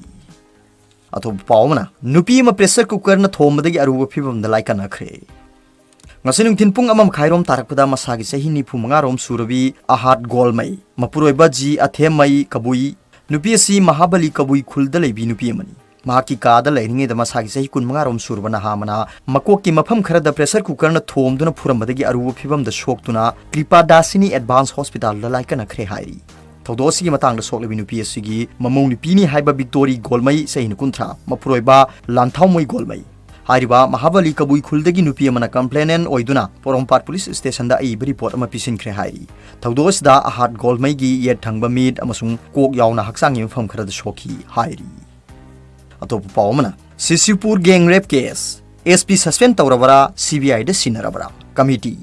ꯑꯇꯣꯞꯄ ꯄꯥꯎ ꯑꯃꯅ, ꯅꯨꯄꯤ ꯑꯃ pressure cookerꯅ ꯊꯣꯝꯕꯗꯒꯤ ꯑꯔꯨꯕ ꯐꯤꯕꯝꯗ ꯂꯥꯏꯀꯠꯅꯈ꯭ꯔꯦ꯫ ꯉꯁꯤ ꯅꯨꯡꯊꯤꯜ ꯄꯨꯡ ꯑꯃ ꯃꯈꯥꯏꯔꯣꯝ ꯇꯥꯔꯛꯄꯗ ꯃꯁꯥꯒꯤ ꯆꯍꯤ ꯅꯤꯐꯨ ꯃꯉꯥꯔꯣꯝ ꯁꯨꯔꯕꯤ ꯑꯍꯥꯠ ꯒꯣꯜꯃꯩ, ꯃꯄꯨꯔꯣꯏꯕ ꯖꯤ ꯑꯊꯦꯝꯃꯩ ꯀꯕꯨꯏ, ꯅꯨꯄꯤ ꯑꯁꯤ ꯃꯍꯥꯕꯂꯤ ꯀꯕꯨꯏ ꯈꯨꯜꯗ ꯂꯩꯕꯤ ꯅꯨꯄꯤ ꯑꯃꯅꯤ꯫ ꯃꯍꯥꯛꯀꯤ ꯀꯥꯗ ꯂꯩꯔꯤꯉꯩꯗ ꯃꯁꯥꯒꯤ ꯆꯍꯤ ꯀꯨꯟꯃꯉꯥꯔꯣꯝ ꯁꯨꯔꯕ ꯅꯍꯥ ꯑꯃꯅ ꯃꯀꯣꯛꯀꯤ ꯃꯐꯝ ꯈꯔꯗ pressure cookerꯅ ꯊꯣꯝꯗꯨꯅ ꯐꯨꯔꯝꯕꯗꯒꯤ ꯑꯔꯨꯕ ꯐꯤꯕꯝꯗ ꯁꯣꯛꯇꯨꯅ ꯀ꯭ꯔꯤꯄꯥꯗꯥꯁꯤꯅꯤ advance hospitalꯗ ꯂꯥꯏꯀꯠꯅꯈ꯭ꯔꯦ ꯍꯥꯏꯔꯤ꯫ ꯊꯧꯗꯣꯛ ꯑꯁꯤꯒꯤ ꯃꯇꯥꯡꯗ ꯁꯣꯛꯂꯤꯕꯤ ꯅꯨꯄꯤ ꯑꯁꯤꯒꯤ ꯃꯃꯧ ꯅꯨꯄꯤꯅꯤ ꯍꯥꯏꯕ ꯕꯤꯛꯇꯣꯔꯤ ꯒꯣꯜꯃꯩ, ꯆꯍꯤ ꯀꯨꯟꯊ꯭ꯔꯥ, ꯃꯄꯨꯔꯣꯏꯕ ꯂꯥꯟꯊꯥꯎꯃꯩ ꯒꯣꯜꯃꯩ, ꯍꯥꯏꯔꯤꯕ ꯃꯍꯥꯕꯂꯤ ꯀꯕꯨꯏ ꯈꯨꯜꯗꯒꯤ ꯅꯨꯄꯤ ꯑꯃꯅ complainant ꯑꯣꯏꯗꯨꯅ ꯄꯣꯔꯣꯝꯄꯥꯠ ꯄꯨꯂꯤꯁ ꯁ꯭ꯇꯦꯁꯟꯗ ꯑꯏꯕ ꯔꯤꯄꯣꯔꯠ ꯑꯃ ꯄꯤꯁꯤꯟꯈ꯭ꯔꯦ ꯍꯥꯏꯔꯤ꯫ ꯊꯧꯗꯣꯛ ꯑꯁꯤꯗ ꯑꯍꯥꯠ ꯒꯣꯜꯃꯩꯒꯤ ꯌꯦꯠ ꯊꯪꯕ ꯃꯤꯠ ꯑꯃꯁꯨꯡ ꯀꯣꯛ ꯌꯥꯎꯅ ꯍꯛꯆꯥꯡꯒꯤ ꯃꯐꯝ ꯈꯔꯗ ꯁꯣꯛꯈꯤ ꯍꯥꯏꯔꯤ꯫ ꯑꯇꯣꯞꯄ ꯄꯥꯎ ꯑꯃꯅ, Sishipur gang rape case, SP suspend ꯇꯧꯔꯕꯔꯥ, CBIꯗ ꯁꯤꯟꯅꯔꯕꯔꯥ? ꯀꯃꯤꯇꯤ꯫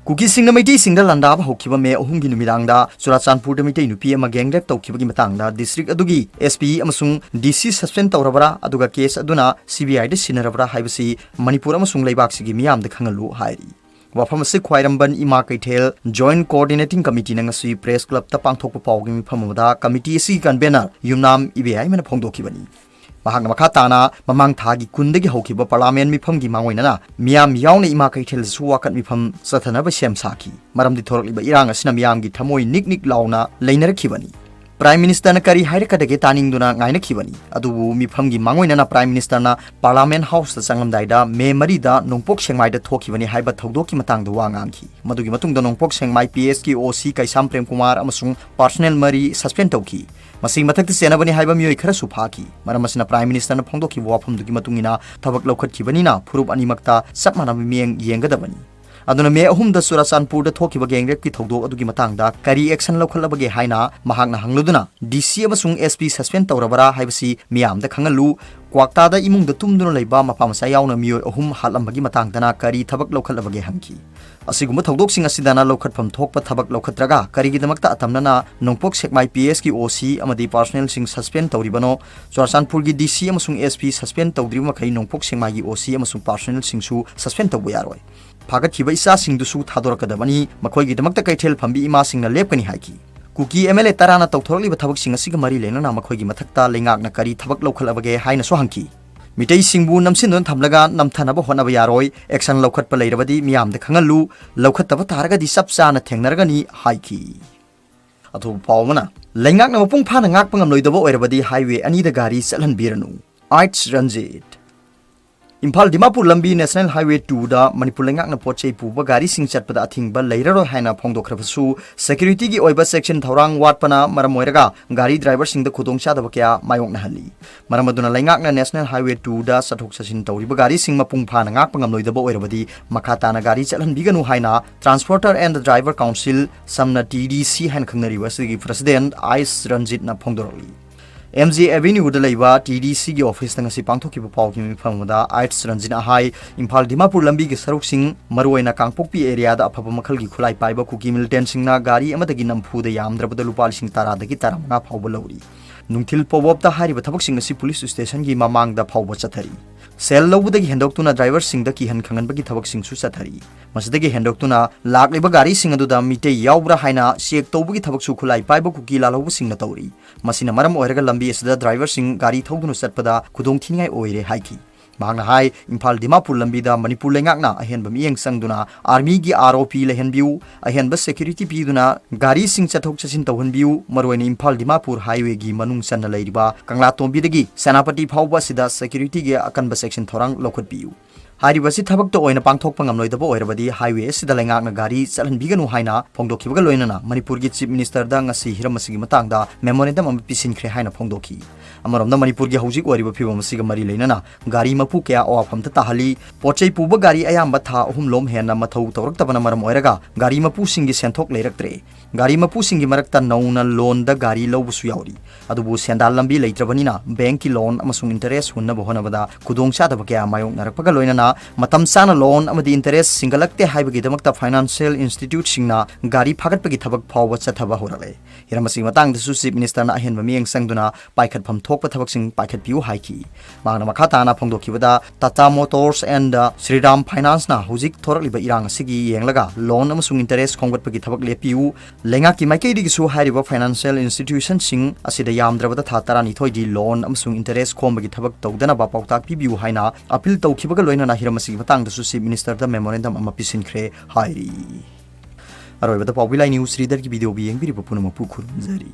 ꯀꯨꯀꯤꯁꯤꯡꯅ ꯃꯩꯇꯩꯁꯤꯡꯗ ꯂꯥꯟꯗꯥꯕ ꯍꯧꯈꯤꯕ ꯃꯦ ꯑꯍꯨꯝꯒꯤ ꯅꯨꯃꯤꯗꯥꯡꯗ ꯆꯨꯔꯥꯆꯥꯟꯄꯨꯔꯗ ꯃꯩꯇꯩ ꯅꯨꯄꯤ ꯑꯃ gang rape ꯇꯧꯈꯤꯕꯒꯤ ꯃꯇꯥꯡꯗ district ꯑꯗꯨꯒꯤ SP ꯑꯃꯁꯨꯡ DC suspend ꯇꯧꯔꯕꯔꯥ, ꯑꯗꯨꯒ case ꯑꯗꯨꯅ CBIꯗ ꯁꯤꯟꯅꯔꯕ꯭ꯔꯥ ꯍꯥꯏꯕꯁꯤ ꯃꯅꯤꯄꯨꯔ ꯑꯃꯁꯨꯡ ꯂꯩꯕꯥꯛꯁꯤꯒꯤ ꯃꯤꯌꯥꯝꯗ ꯈꯪꯍꯜꯂꯨ ꯍꯥꯏꯔꯤ꯫ ꯋꯥꯐꯝ ꯑꯁꯤ ꯈ꯭ꯋꯥꯏꯔꯝꯕꯟ ꯏꯃꯥ ꯀꯩꯊꯦꯜ Joint Coordinating Committeeꯅ ꯉꯁꯤ Press Clubꯇ ꯄꯥꯡꯊꯣꯛꯄ ꯄꯥꯎꯒꯤ ꯃꯤꯐꯝ ꯑꯃꯗ committee ꯑꯁꯤꯒꯤ convener ꯌꯨꯝꯅꯥꯝ ꯏꯕꯦꯌꯥꯏꯃꯅ ꯐꯣꯡꯗꯣꯛꯈꯤꯕꯅꯤ꯫ ꯃꯍꯥꯛꯅ ꯃꯈꯥ ꯇꯥꯅ ꯃꯃꯥꯡ ꯊꯥꯒꯤ ꯀꯨꯟꯗꯒꯤ ꯍꯧꯈꯤꯕ parliament ꯃꯤꯐꯝꯒꯤ ꯃꯥꯡꯑꯣꯏꯅꯅ ꯃꯤꯌꯥꯝ ꯌꯥꯎꯅ ꯏꯃꯥ ꯀꯩꯊꯦꯜꯗꯁꯨ ꯋꯥꯀꯠ ꯃꯤꯐꯝ ꯆꯠꯊꯅꯕ ꯁꯦꯝ ꯁꯥꯈꯤ꯫ ꯃꯔꯝꯗꯤ ꯊꯣꯔꯛꯂꯤꯕ ꯏꯔꯥꯡ ꯑꯁꯤꯅ ꯃꯤꯌꯥꯝꯒꯤ ꯊꯃꯣꯏ ꯅꯤꯛ ꯅꯤꯛ ꯂꯥꯎꯅ ꯂꯩꯅꯔꯛꯈꯤꯕꯅꯤ꯫ Prime Ministerꯅ ꯀꯔꯤ ꯍꯥꯏꯔꯛꯀꯗꯒꯦ ꯇꯥꯅꯤꯡꯗꯨꯅ ꯉꯥꯏꯅꯈꯤꯕꯅꯤ꯫ ꯑꯗꯨꯕꯨ ꯃꯤꯐꯝꯒꯤ ꯃꯥꯡꯑꯣꯏꯅꯅ Prime Ministerꯅ Parliament Houseꯇ ꯆꯪꯂꯝꯗꯥꯏꯗ ꯃꯦ ꯃꯔꯤꯗ ꯅꯣꯡꯄꯣꯛ ꯁꯦꯛꯃꯥꯏꯗ ꯊꯣꯛꯈꯤꯕꯅꯤ ꯍꯥꯏꯕ ꯊꯧꯗꯣꯛꯀꯤ ꯃꯇꯥꯡꯗ ꯋꯥ ꯉꯥꯡꯈꯤ꯫ ꯃꯗꯨꯒꯤ ꯃꯇꯨꯡꯗ ꯅꯣꯡꯄꯣꯛ ꯁꯦꯛꯃꯥꯏ PHꯀꯤ OC ꯀꯩꯁꯥꯝ ꯄ꯭ꯔꯦꯝꯀꯨꯃꯥꯔ ꯑꯃꯁꯨꯡ personnel ꯃꯔꯤ suspend ꯇꯧꯈꯤ꯫ ꯃꯁꯤꯒꯤ ꯃꯊꯛꯇ ꯆꯦꯟꯅꯕꯅꯤ ꯍꯥꯏꯕ ꯃꯤꯑꯣꯏ ꯈꯔꯁꯨ ꯐꯥꯈꯤ꯫ ꯃꯔꯝ ꯑꯁꯤꯅ Prime Ministerꯅ ꯐꯣꯡꯗꯣꯛꯈꯤꯕ ꯋꯥꯐꯝꯗꯨꯒꯤ ꯃꯇꯨꯡ ꯏꯟꯅ ꯊꯕꯛ ꯂꯧꯈꯠꯈꯤꯕꯅꯤꯅ ꯐꯨꯔꯨꯞ ꯑꯅꯤꯃꯛꯇ ꯆꯞ ꯃꯥꯟꯅꯕ ꯃꯤꯠꯌꯦꯡ ꯌꯦꯡꯒꯗꯕꯅꯤ꯫ ꯑꯗꯨꯅ ꯃꯦ ꯑꯍꯨꯝꯗ ꯆꯨꯔꯥꯆꯥꯟꯄꯨꯔꯗ ꯊꯣꯛꯈꯤꯕ gang rapeꯀꯤ ꯊꯧꯗꯣꯛ ꯑꯗꯨꯒꯤ ꯃꯇꯥꯡꯗ ꯀꯔꯤ action ꯂꯧꯈꯠꯂꯕꯒꯦ ꯍꯥꯏꯅ ꯃꯍꯥꯛꯅ ꯍꯪꯂꯨꯗꯨꯅ, DC ꯑꯃꯁꯨꯡ SP suspend ꯇꯧꯔꯕꯔꯥ ꯍꯥꯏꯕꯁꯤ ꯃꯤꯌꯥꯝꯗ ꯈꯪꯍꯜꯂꯨ, ꯀ꯭ꯋꯥꯛꯇꯥꯗ ꯏꯃꯨꯡꯗ ꯇꯨꯝꯗꯨꯅ ꯂꯩꯕ ꯃꯄꯥ ꯃꯆꯥ ꯌꯥꯎꯅ ꯃꯤꯑꯣꯏ ꯑꯍꯨꯝ ꯍꯥꯠꯂꯝꯕꯒꯤ ꯃꯇꯥꯡꯗꯅ ꯀꯔꯤ ꯊꯕꯛ ꯂꯧꯈꯠꯂꯕꯒꯦ ꯍꯪꯈꯤ꯫ ꯑꯁꯤꯒꯨꯝꯕ ꯊꯧꯗꯣꯛꯁꯤꯡ ꯑꯁꯤꯗꯅ ꯂꯧꯈꯠꯐꯝ ꯊꯣꯛꯄ ꯊꯕꯛ ꯂꯧꯈꯠꯇ꯭ꯔꯒ ꯀꯔꯤꯒꯤꯗꯃꯛꯇ ꯑꯇꯝꯅꯅ ꯅꯣꯡꯄꯣꯛ ꯁꯦꯛꯃꯥꯏ PHꯀꯤ OC ꯑꯃꯗꯤ personnelꯁꯤꯡ suspend ꯇꯧꯔꯤꯕꯅꯣ? ꯆꯨꯔꯥꯆꯥꯟꯄꯨꯔꯒꯤ DC ꯑꯃꯁꯨꯡ SP suspend ꯇꯧꯗ꯭ꯔꯤꯕ ꯃꯈꯩ ꯅꯣꯡꯄꯣꯛ ꯁꯦꯛꯃꯥꯏꯒꯤ OC ꯑꯃꯁꯨꯡ personnelꯁꯤꯡꯁꯨ suspend ꯇꯧꯕ ꯌꯥꯔꯣꯏ꯫ ꯐꯥꯒꯠꯈꯤꯕ ꯏꯆꯥꯁꯤꯡꯗꯨꯁꯨ ꯊꯥꯗꯣꯔꯛꯀꯗꯕꯅꯤ꯫ ꯃꯈꯣꯏꯒꯤꯗꯃꯛꯇ ꯀꯩꯊꯦꯜ ꯐꯝꯕꯤ ꯏꯃꯥꯁꯤꯡꯅ ꯂꯦꯞꯀꯅꯤ ꯍꯥꯏꯈꯤ꯫ ꯀꯨꯀꯤ MLA ꯇꯔꯥꯅ ꯇꯧꯊꯣꯔꯛꯂꯤꯕ ꯊꯕꯛꯁꯤꯡ ꯑꯁꯤꯒ ꯃꯔꯤ ꯂꯩꯅꯅ ꯃꯈꯣꯏꯒꯤ ꯃꯊꯛꯇ ꯂꯩꯉꯥꯛꯅ ꯀꯔꯤ ꯊꯕꯛ ꯂꯧꯈꯠꯂꯕꯒꯦ ꯍꯥꯏꯅꯁꯨ ꯍꯪꯈꯤ꯫ ꯃꯤꯇꯩꯁꯤꯡꯕꯨ ꯅꯝꯁꯤꯟꯗꯨꯅ ꯊꯝꯂꯒ ꯅꯝꯊꯅꯕ ꯍꯣꯠꯅꯕ ꯌꯥꯔꯣꯏ꯫ Action ꯂꯧꯈꯠꯄ ꯂꯩꯔꯕꯗꯤ ꯃꯤꯌꯥꯝꯗ ꯈꯪꯍꯜꯂꯨ꯫ ꯂꯧꯈꯠꯇꯕ ꯇꯥꯔꯒꯗꯤ ꯆꯞ ꯆꯥꯅ ꯊꯦꯡꯅꯔꯒꯅꯤ ꯍꯥꯏꯈꯤ꯫ ꯑꯇꯣꯞꯄ ꯄꯥꯎ ꯑꯃꯅ, ꯂꯩꯉꯥꯛꯅ ꯃꯄꯨꯡ ꯐꯥꯅ ꯉꯥꯛꯄ ꯉꯝꯂꯣꯏꯗꯕ ꯑꯣꯏꯔꯕꯗꯤ highway ꯑꯅꯤꯗ ꯒꯥꯔꯤ ꯆꯠꯍꯟꯕꯤꯔꯅꯨ꯫ ꯑꯥꯏꯠꯁ ꯔꯟꯖꯤꯠ꯫ ꯏꯝꯐꯥꯜ ꯗꯤꯃꯥꯄꯨꯔ ꯂꯝꯕꯤ National Highway two ꯗ ꯃꯅꯤꯄꯨꯔ ꯂꯩꯉꯥꯛꯅ ꯄꯣꯠ ꯆꯩ ꯄꯨꯕ ꯒꯥꯔꯤꯁꯤꯡ ꯆꯠꯄꯗ ꯑꯊꯤꯡꯕ ꯂꯩꯔꯔꯣꯏ ꯍꯥꯏꯅ ꯐꯣꯡꯗꯣꯛꯈ꯭ꯔꯕꯁꯨ, security ꯒꯤ ꯑꯣꯏꯕ section ꯊꯧꯔꯥꯡ ꯋꯥꯠꯄꯅ ꯃꯔꯝ ꯑꯣꯏꯔꯒ ꯒꯥꯔꯤ driver ꯁꯤꯡꯗ ꯈꯨꯗꯣꯡꯆꯥꯗꯕ ꯀꯌꯥ ꯃꯥꯌꯣꯛꯅꯍꯜꯂꯤ꯫ ꯃꯔꯝ ꯑꯗꯨꯅ ꯂꯩꯉꯥꯛꯅ National Highway two ꯗ ꯆꯠꯊꯣꯛ ꯆꯠꯁꯤꯟ ꯇꯧꯔꯤꯕ ꯒꯥꯔꯤꯁꯤꯡ ꯃꯄꯨꯡ ꯐꯥꯅ ꯉꯥꯛꯄ ꯉꯝꯂꯣꯏꯗꯕ ꯑꯣꯏꯔꯕꯗꯤ, ꯃꯈꯥ ꯇꯥꯅ ꯒꯥꯔꯤ ꯆꯠꯍꯟꯕꯤꯒꯅꯨ ꯍꯥꯏꯅ Transporter and Driver Council, ꯁꯝꯅ T D C ꯍꯥꯏꯅ ꯈꯪꯅꯔꯤꯕ ꯑꯁꯤꯒꯤ president ꯑꯥꯏꯁ ꯔꯟꯖꯤꯠꯅ ꯐꯣꯡꯗꯣꯔꯛꯂꯤ꯫ M G Avenue ꯗ ꯂꯩꯕ T D C ꯒꯤ office ꯇ ꯉꯁꯤ ꯄꯥꯡꯊꯣꯛꯈꯤꯕ ꯄꯥꯎꯒꯤ ꯃꯤꯐꯝ ꯑꯃꯗ ꯑꯥꯏꯁ ꯔꯟꯖꯤꯠꯅ ꯍꯥꯏ, ꯏꯝꯐꯥꯜ ꯗꯤꯃꯥꯄꯨꯔ ꯂꯝꯕꯤꯒꯤ ꯁꯔꯨꯛꯁꯤꯡ, ꯃꯔꯨꯑꯣꯏꯅ ꯀꯥꯡꯄꯣꯛꯄꯤ area ꯗ ꯑꯐꯕ ꯃꯈꯜꯒꯤ ꯈꯨꯠꯂꯥꯏ ꯄꯥꯏꯕ ꯀꯨꯀꯤ militant ꯁꯤꯡꯅ ꯒꯥꯔꯤ ꯑꯃꯗꯒꯤ ꯅꯝꯐꯨꯗ ꯌꯥꯝꯗ꯭ꯔꯕꯗ ꯂꯨꯄꯥ ꯂꯤꯁꯤꯡ ꯇꯔꯥꯗꯒꯤ ꯇꯔꯥꯃꯉꯥ ꯐꯥꯎꯕ ꯂꯧꯔꯤ꯫ ꯅꯨꯡꯊꯤꯜ ꯄꯣꯕꯣꯞꯇ ꯍꯥꯏꯔꯤꯕ ꯊꯕꯛꯁꯤꯡ ꯑꯁꯤ police station ꯒꯤ ꯃꯃꯥꯡꯗ ꯐꯥꯎꯕ ꯆꯠꯊꯔꯤ꯫ ꯁꯦꯜ ꯂꯧꯕꯗꯒꯤ ꯍꯦꯟꯗꯣꯛꯇꯨꯅ driver ꯁꯤꯡꯗ ꯀꯤꯍꯟ ꯈꯪꯍꯟꯕꯒꯤ ꯊꯕꯛꯁꯤꯡꯁꯨ ꯆꯠꯊꯔꯤ꯫ ꯃꯁꯤꯗꯒꯤ ꯍꯦꯟꯗꯣꯛꯇꯨꯅ ꯂꯥꯛꯂꯤꯕ ꯒꯥꯔꯤꯁꯤꯡ ꯑꯗꯨꯗ ꯃꯤꯇꯩ ꯌꯥꯎꯕ꯭ꯔꯥ ꯍꯥꯏꯅ check ꯇꯧꯕꯒꯤ ꯊꯕꯛꯁꯨ ꯈꯨꯠꯂꯥꯏ ꯄꯥꯏꯕ ꯀꯨꯀꯤ ꯂꯥꯜꯍꯧꯕꯁꯤꯡꯅ ꯇꯧꯔꯤ꯫ ꯃꯁꯤꯅ ꯃꯔꯝ ꯑꯣꯏꯔꯒ ꯂꯝꯕꯤ ꯑꯁꯤꯗ driver ꯁꯤꯡ ꯒꯥꯔꯤ ꯊꯧꯗꯨꯅ ꯆꯠꯄꯗ ꯈꯨꯗꯣꯡꯊꯤꯅꯤꯡꯉꯥꯏ ꯑꯣꯏꯔꯦ ꯍꯥꯏꯈꯤ꯫ ꯃꯍꯥꯛꯅ ꯍꯥꯏ, ꯏꯝꯐꯥꯜ ꯗꯤꯃꯥꯄꯨꯔ ꯂꯝꯕꯤꯗ ꯃꯅꯤꯄꯨꯔ ꯂꯩꯉꯥꯛꯅ ꯑꯍꯦꯟꯕ ꯃꯤꯠꯌꯦꯡ ꯆꯪꯗꯨꯅ army ꯒꯤ R O P ꯂꯩꯍꯟꯕꯤꯌꯨ, ꯑꯍꯦꯟꯕ security ꯄꯤꯗꯨꯅ ꯒꯥꯔꯤꯁꯤꯡ ꯆꯠꯊꯣꯛ ꯆꯠꯁꯤꯟ ꯇꯧꯍꯟꯕꯤꯌꯨ, ꯃꯔꯨꯑꯣꯏꯅ ꯏꯝꯐꯥꯜ ꯗꯤꯃꯥꯄꯨꯔ highway ꯒꯤ ꯃꯅꯨꯡ ꯆꯟꯅ ꯂꯩꯔꯤꯕ ꯀꯪꯂꯥꯇꯣꯝꯕꯤꯗꯒꯤ ꯁꯦꯅꯥꯄꯇꯤ ꯐꯥꯎꯕ ꯑꯁꯤꯗ security ꯒꯤ ꯑꯀꯟꯕ section ꯊꯧꯔꯥꯡ ꯂꯧꯈꯠꯄꯤꯌꯨ꯫ ꯍꯥꯏꯔꯤꯕ ꯑꯁꯤ ꯊꯕꯛꯇ ꯑꯣꯏꯅ ꯄꯥꯡꯊꯣꯛꯄ ꯉꯝꯂꯣꯏꯗꯕ ꯑꯣꯏꯔꯕꯗꯤ highway ꯑꯁꯤꯗ ꯂꯩꯉꯥꯛꯅ ꯒꯥꯔꯤ ꯆꯠꯍꯟꯕꯤꯒꯅꯨ ꯍꯥꯏꯅ ꯐꯣꯡꯗꯣꯛꯈꯤꯕꯒ ꯂꯣꯏꯅꯅ ꯃꯅꯤꯄꯨꯔꯒꯤ Chief Minister ꯗ ꯉꯁꯤ ꯍꯤꯔꯝ ꯑꯁꯤꯒꯤ ꯃꯇꯥꯡꯗ memorandum ꯑꯃ ꯄꯤꯁꯤꯟꯈ꯭ꯔꯦ ꯍꯥꯏꯅ ꯐꯣꯡꯗꯣꯛꯈꯤ꯫ ꯑꯃꯔꯣꯝꯗ ꯃꯅꯤꯄꯨꯔꯒꯤ ꯍꯧꯖꯤꯛ ꯑꯣꯏꯔꯤꯕ ꯐꯤꯕꯝ ꯑꯁꯤꯒ ꯃꯔꯤ ꯂꯩꯅꯅ ꯒꯥꯔꯤ ꯃꯄꯨ ꯀꯌꯥ ꯑꯋꯥꯐꯝꯗ ꯇꯥꯍꯜꯂꯤ꯫ ꯄꯣꯠ ꯆꯩ ꯄꯨꯕ ꯒꯥꯔꯤ ꯑꯌꯥꯝꯕ ꯊꯥ ꯑꯍꯨꯝꯂꯣꯝ ꯍꯦꯟꯅ ꯃꯊꯧ ꯇꯧꯔꯛꯇꯕꯅ ꯃꯔꯝ ꯑꯣꯏꯔꯒ ꯒꯥꯔꯤ ꯃꯄꯨꯁꯤꯡꯒꯤ ꯁꯦꯟꯊꯣꯛ ꯂꯩꯔꯛꯇ꯭ꯔꯦ꯫ ꯒꯥꯔꯤ ꯃꯄꯨꯁꯤꯡꯒꯤ ꯃꯔꯛꯇ ꯅꯧꯅ loan ꯗ ꯒꯥꯔꯤ ꯂꯧꯕꯁꯨ ꯌꯥꯎꯔꯤ꯫ ꯑꯗꯨꯕꯨ ꯁꯦꯟꯗꯥꯟ ꯂꯝꯕꯤ ꯂꯩꯇ꯭ꯔꯕꯅꯤꯅ bank ꯀꯤ loan ꯑꯃꯁꯨꯡ interest ꯍꯨꯟꯅꯕ ꯍꯣꯠꯅꯕꯗ ꯈꯨꯗꯣꯡꯆꯥꯗꯕ ꯀꯌꯥ ꯃꯥꯌꯣꯛꯅꯔꯛꯄꯒ ꯂꯣꯏꯅꯅ ꯃꯇꯝ ꯆꯥꯅ loan ꯑꯃꯗꯤ interest ꯁꯤꯡꯒꯠꯂꯛꯇꯦ ꯍꯥꯏꯕꯒꯤꯗꯃꯛꯇ financial institute ꯁꯤꯡꯅ ꯒꯥꯔꯤ ꯐꯥꯒꯠꯄꯒꯤ ꯊꯕꯛ ꯐꯥꯎꯕ ꯆꯠꯊꯕ ꯍꯧꯔꯛꯂꯦ꯫ ꯍꯤꯔꯝ ꯑꯁꯤꯒꯤ ꯃꯇꯥꯡꯗꯁꯨ Chief Minister ꯅ ꯑꯍꯦꯟꯕ ꯃꯤꯠꯌꯦꯡ ꯆꯪꯗꯨꯅ ꯄꯥꯏꯈꯠꯐꯝ ꯊꯣꯛꯄ ꯊꯕꯛꯁꯤꯡ ꯄꯥꯏꯈꯠꯄꯤꯌꯨ ꯍꯥꯏꯈꯤ꯫ ꯃꯍꯥꯛꯅ ꯃꯈꯥ ꯇꯥꯅ ꯐꯣꯡꯗꯣꯛꯈꯤꯕꯗ, Tata Motors and Shriram Finance ꯅ ꯍꯧꯖꯤꯛ ꯊꯣꯔꯛꯂꯤꯕ ꯏꯔꯥꯡ ꯑꯁꯤꯒꯤ ꯌꯦꯡꯂꯒ loan ꯑꯃꯁꯨꯡ interest ꯈꯣꯝꯒꯠꯄꯒꯤ ꯊꯕꯛ ꯂꯦꯞꯄꯤꯌꯨ꯫ ꯂꯩꯉꯥꯛꯀꯤ ꯃꯥꯏꯀꯩꯗꯒꯤꯁꯨ ꯍꯥꯏꯔꯤꯕ financial institution ꯁꯤꯡ ꯑꯁꯤꯗ ꯌꯥꯝꯗ꯭ꯔꯕꯗ ꯊꯥ ꯇꯔꯥꯅꯤꯊꯣꯏꯗꯤ loan ꯑꯃꯁꯨꯡ interest ꯈꯣꯝꯕꯒꯤ ꯊꯕꯛ ꯇꯧꯗꯅꯕ ꯄꯥꯎꯇꯥꯛ ꯄꯤꯕꯤꯌꯨ ꯍꯥꯏꯅ appeal ꯇꯧꯈꯤꯕꯒ ꯂꯣꯏꯅꯅ ꯍꯤꯔꯝ ꯑꯁꯤꯒꯤ ꯃꯇꯥꯡꯗꯁꯨ Chief Minister ꯗ memorandum ꯑꯃ ꯄꯤꯁꯤꯟꯈ꯭ꯔꯦ ꯍꯥꯏꯔꯤ꯫ ꯑꯔꯣꯏꯕꯗ ꯄꯥꯎꯕꯤ ꯂꯥꯏ news reader ꯒꯤ video ꯕꯨ ꯌꯦꯡꯕꯤꯔꯤꯕ ꯄꯨꯝꯅꯃꯛꯄꯨ ꯈꯨꯔꯨꯝꯖꯔꯤ꯫